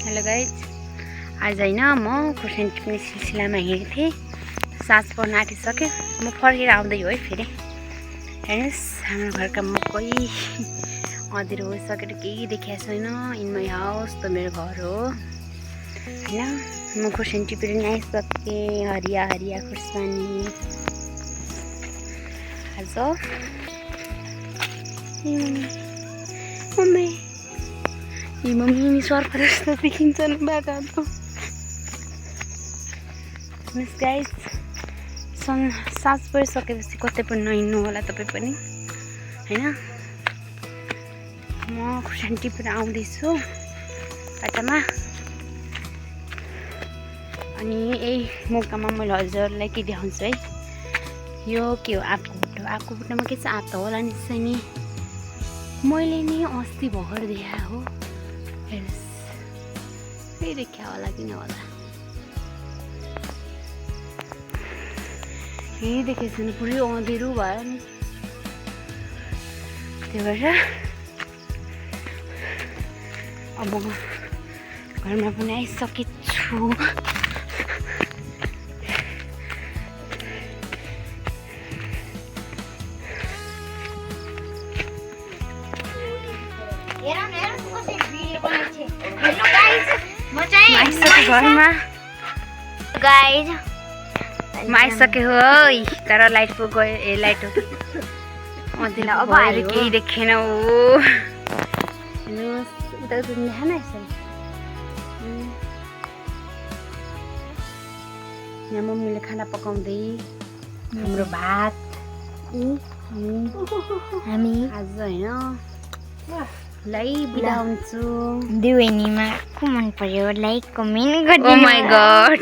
Hello guys, आज होइन म खुर्सानी टिप्ने सिलसिलामा हिँडेको थिएँ। साँझ पर्न आँटिसक्यो। म फर्केर आउँदै हो है फेरि। हेर्नुहोस् हाम्रो घरका मकै अँधेरो भइसकेर केही देखिएको छैन। इन माई हाउस त मेरो घर हो होइन। म खुर्सानी टिपेर नि आइसकेँ। हरिया हरिया खुर्सानी आज मम्मी मम्मी सर्फ जस्तो देखिन्छन् बाटो। हेर्नुहोस् गाइज, साँझ परिसकेपछि कतै पनि नहिँड्नु होला तपाईँ पनि होइन। म खुर्सानी टिपेर आउँदैछु बाटोमा। अनि यही मौकामा मैले हजुरहरूलाई के देखाउँछु है। यो के हो, आँपको बुट्टो। आँपको बुट्टोमा के छ, आँप त होला नि त्यसै नि। मैले नि अस्ति भर्खर देखाएको हो। हेर्नुहोस्, फेरि देखिया होला किन होला, फेरि देखेको छैन। पुरै अँधेरो भयो नि, त्यही भएर अब घरमा पनि आइसकेको छु। घरमा गाइज म आइसके हो है, तर लाइट पो गयो। ए लाइट हो अँधेरो अब आएर केही देखेन हो। हेर्नुहोस् उता देखाएन यसरी। यहाँ मम्मीले खाना पकाउँदै हाम्रो भात हामी आज होइन लाई बिदा हुन्छु। दुवैनीमा को मन पर्यो like comment oh my God.